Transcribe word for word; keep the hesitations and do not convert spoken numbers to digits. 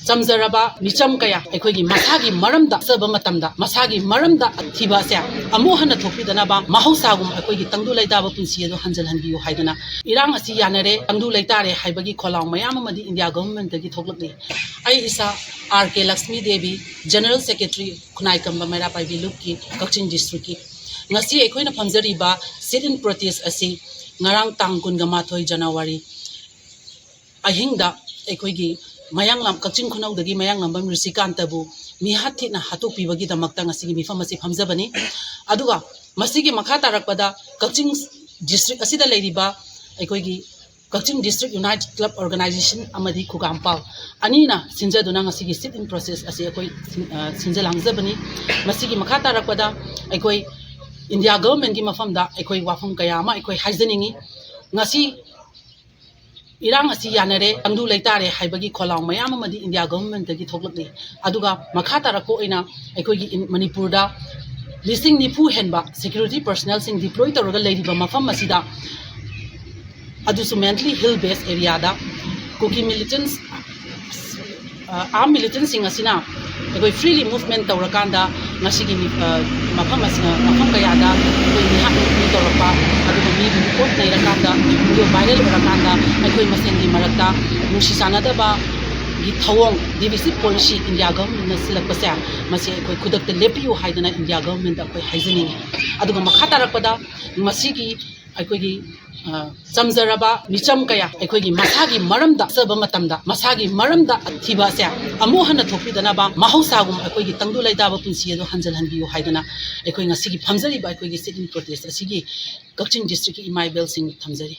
ꯆꯝꯖꯔꯕ ꯃꯤꯆꯝ ꯀꯌꯥ ꯑꯩꯈꯣꯏꯒꯤ ꯃꯁꯥꯒꯤ ꯃꯔꯝꯗ ꯆꯠꯆꯕ ꯃꯇꯝꯗ ꯃꯁꯥꯒꯤ ꯃꯔꯝꯗ ꯑꯊꯤꯕ ꯑꯁꯦ ꯑꯃꯨꯛ ꯍꯟꯅ ꯊꯣꯛꯄꯤꯗꯅꯕ, ꯃꯍꯧꯁꯥꯒꯨꯝ ꯑꯩꯈꯣꯏꯒꯤ ꯇꯪꯗꯨ ꯂꯩꯇꯥꯕ ꯄꯨꯟꯁꯤ ꯑꯗꯨ ꯍꯟꯖꯤꯜꯍꯟꯕꯤꯌꯨ ꯍꯥꯏꯗꯅ ꯏꯔꯥꯡ ꯑꯁꯤ ꯌꯥꯅꯔꯦ, ꯇꯪꯗꯨ ꯂꯩꯇꯥꯔꯦ ꯍꯥꯏꯕꯒꯤ ꯈꯣꯜꯂꯥꯎ ꯃꯌꯥꯝ ꯑꯃꯗꯤ ꯏꯟꯗꯤꯌꯥ ꯒꯚꯔꯟꯃꯦꯟꯠꯇꯒꯤ ꯊꯣꯛꯂꯛꯂꯤ꯫ ꯑꯩ ꯏꯁꯥ ꯑꯥꯔ ꯀꯦ ꯂꯛꯁꯃꯤ ꯗꯦꯕꯤ, ꯖꯦꯅꯔꯦꯜ ꯁꯦꯀ꯭ꯔꯦꯇꯔꯤ, ꯈꯨꯟꯅꯥꯏ ꯀꯝꯕ ꯃꯩꯔꯥ ꯄꯥꯏꯕꯤ ꯂꯨꯞꯀꯤ ꯀꯛꯆꯤꯡ ꯗꯤꯁꯇ꯭ꯔꯤꯛꯀꯤ꯫ ꯉꯁꯤ ꯑꯩꯈꯣꯏꯅ ꯐꯝꯖꯔꯤꯕ sit-in protest ꯑꯁꯤ ꯉꯔꯥꯡ ꯇꯥꯡ ꯀꯨꯟꯒ ꯃꯥꯊꯣꯏ ꯖꯅꯋꯥꯔꯤ ꯑꯍꯤꯡꯗ ꯑꯩꯈꯣꯏꯒꯤ ꯃꯌꯥꯡꯂꯥꯝ-, ꯀꯛꯆꯤꯡ ꯈꯨꯅꯧꯗꯒꯤ ꯃꯌꯥꯡꯂꯥꯝꯕꯝ ꯔꯤꯁꯤꯀꯥꯟꯇꯕꯨ ꯃꯤꯍꯥꯠ ꯊꯦꯛꯅ ꯍꯥꯠꯇꯣꯛꯄꯤꯕꯒꯤꯗꯃꯛꯇ ꯉꯁꯤꯒꯤ ꯃꯤꯐꯝ ꯑꯁꯤ ꯐꯝꯖꯕꯅꯤ꯫ ꯑꯗꯨꯒ ꯃꯁꯤꯒꯤ ꯃꯈꯥ ꯇꯥꯔꯛꯄꯗ ꯀꯛꯆꯤꯡ ꯗꯤꯁꯇ꯭ꯔꯤꯛ ꯑꯁꯤꯗ ꯂꯩꯔꯤꯕ ꯑꯩꯈꯣꯏꯒꯤ ꯀꯛꯆꯤꯡ ꯗꯤꯁꯇ꯭ꯔꯤꯛ ꯌꯨꯅꯥꯏꯇꯦꯗ ꯀ꯭ꯂꯕ ꯑꯣꯔꯒꯅꯥꯏꯖꯦꯁꯟ ꯑꯃꯗꯤ ꯈꯨꯒꯥꯝꯄꯥꯜ ꯑꯅꯤꯅ ꯁꯤꯟꯖꯗꯨꯅ ꯉꯁꯤꯒꯤ sit-in protest ꯑꯁꯤ ꯑꯩꯈꯣꯏ ꯁꯤꯟ-, ꯑ, ꯁꯤꯟꯖ ꯂꯥꯡꯖꯕꯅꯤ꯫ ꯃꯁꯤꯒꯤ ꯃꯈꯥ ꯇꯥꯔꯛꯄꯗ ꯑꯩꯈꯣꯏ ꯏꯟꯗꯤꯌꯥ ꯒꯚꯔꯟꯃꯦꯟꯠꯀꯤ ꯃꯐꯝꯗ ꯑꯩꯈꯣꯏ ꯋꯥꯐꯝ ꯀꯌꯥ ꯑꯃ ꯑꯩꯈꯣꯏ ꯍꯥꯏꯖꯅꯤꯡꯉꯤ꯫ ꯉꯁꯤ ꯏꯔꯥꯡ ꯑꯁꯤ ꯌꯥꯅꯔꯦ, ꯇꯪꯗꯨ ꯂꯩꯇꯥꯔꯦ ꯍꯥꯏꯕꯒꯤ ꯈꯣꯜꯂꯥꯎ ꯃꯌꯥꯝ ꯑꯃꯗꯤ ꯏꯟꯗꯤꯌꯥ ꯒꯚꯔꯟꯃꯦꯟꯠꯇꯒꯤ ꯊꯣꯛꯂꯛꯂꯤ꯫ ꯑꯗꯨꯒ ꯃꯈꯥ ꯇꯥꯔꯛꯄ ꯑꯣꯏꯅ ꯑꯩꯈꯣꯏꯒꯤ ꯏꯟ-, ꯃꯅꯤꯄꯨꯔꯗ ꯂꯤꯁꯤꯡ ꯅꯤꯐꯨ ꯍꯦꯟꯕ ꯁꯦꯀ꯭ꯌꯨꯔꯤꯇꯤ ꯄꯔꯁꯅꯦꯜꯁꯤꯡ ꯗꯤꯄ꯭ꯂꯣꯏ ꯇꯧꯔꯒ ꯂꯩꯔꯤꯕ ꯃꯐꯝ ꯑꯁꯤꯗ ꯑꯗꯨꯁꯨ mainly hill base area ꯗ ꯀꯨꯀꯤ ꯃꯤꯂꯤꯇꯦꯟꯠꯁ, ꯑ, ꯑꯥꯔꯝ ꯃꯤꯂꯤꯇꯦꯟꯠꯁꯤꯡ ꯑꯁꯤꯅ ꯑꯩꯈꯣꯏ freely movement ꯇꯧꯔꯀꯥꯟꯗ ꯉꯁꯤꯒꯤ ꯃꯤ-, ꯑ, ꯃꯐꯝ ꯑꯁꯤꯅ, ꯃꯐꯝ ꯀꯌꯥꯗ ꯑꯩꯈꯣꯏ ꯃꯤꯍꯥꯠ ꯃꯤꯄꯨꯟ ꯇꯧꯔꯛꯄ, ꯑꯗꯨꯒ ꯃꯤꯕꯨ report ꯅꯩꯔꯀꯥꯟꯗ video viral ꯑꯣꯏꯔꯀꯥꯟꯗ ꯑꯩꯈꯣꯏ ꯃꯁꯦꯟꯒꯤ ꯃꯔꯛꯇ ꯅꯨꯡꯁꯤ ꯆꯥꯟꯅꯗꯕꯒꯤ ꯊꯧꯑꯣꯡ, divisive policy ꯏꯟꯗꯤꯌꯥ ꯒꯚꯔꯟꯃꯦꯟꯠꯅ ꯁꯤꯜꯂꯛꯄꯁꯦ, ꯃꯁꯤ ꯑꯩꯈꯣꯏ ꯈꯨꯗꯛꯇ ꯂꯦꯞꯄꯤꯌꯨ ꯍꯥꯏꯗꯅ ꯏꯟꯗꯤꯌꯥ ꯒꯚꯔꯟꯃꯦꯟꯠꯇ ꯑꯩꯈꯣꯏ ꯍꯥꯏꯖꯅꯤꯡꯉꯤ꯫ ꯑꯗꯨꯒ ꯃꯈꯥ ꯇꯥꯔꯛꯄꯗ ꯃꯁꯤꯒꯤ ꯑꯩꯈꯣꯏꯒꯤ, ꯑ, ꯆꯝꯖꯔꯕ ꯃꯤꯆꯝ ꯀꯌꯥ ꯑꯩꯈꯣꯏꯒꯤ ꯃꯁꯥꯒꯤ ꯃꯔꯝꯗ ꯆꯠꯆꯕ ꯃꯇꯝꯗ ꯃꯁꯥꯒꯤ ꯃꯔꯝꯗ ꯑꯊꯤꯕ ꯑꯁꯦ ꯑꯃꯨꯛ ꯍꯟꯅ ꯊꯣꯛꯄꯤꯗꯅꯕ, ꯃꯍꯧꯁꯥꯒꯨꯝ ꯑꯩꯈꯣꯏꯒꯤ ꯇꯪꯗꯨ ꯂꯩꯇꯥꯕ ꯄꯨꯟꯁꯤ ꯑꯗꯨ ꯍꯟꯖꯤꯜꯍꯟꯕꯤꯌꯨ ꯍꯥꯏꯗꯅ ꯑꯩꯈꯣꯏ ꯉꯁꯤꯒꯤ ꯐꯝꯖꯔꯤꯕ ꯑꯩꯈꯣꯏꯒꯤ sit-in protest ꯑꯁꯤꯒꯤ ꯀꯛꯆꯤꯡ ꯗꯤꯁꯇ꯭ꯔꯤꯛꯀꯤ ꯏꯃꯥ ꯏꯕꯦꯜꯁꯤꯡ ꯊꯝꯖꯔꯤ꯫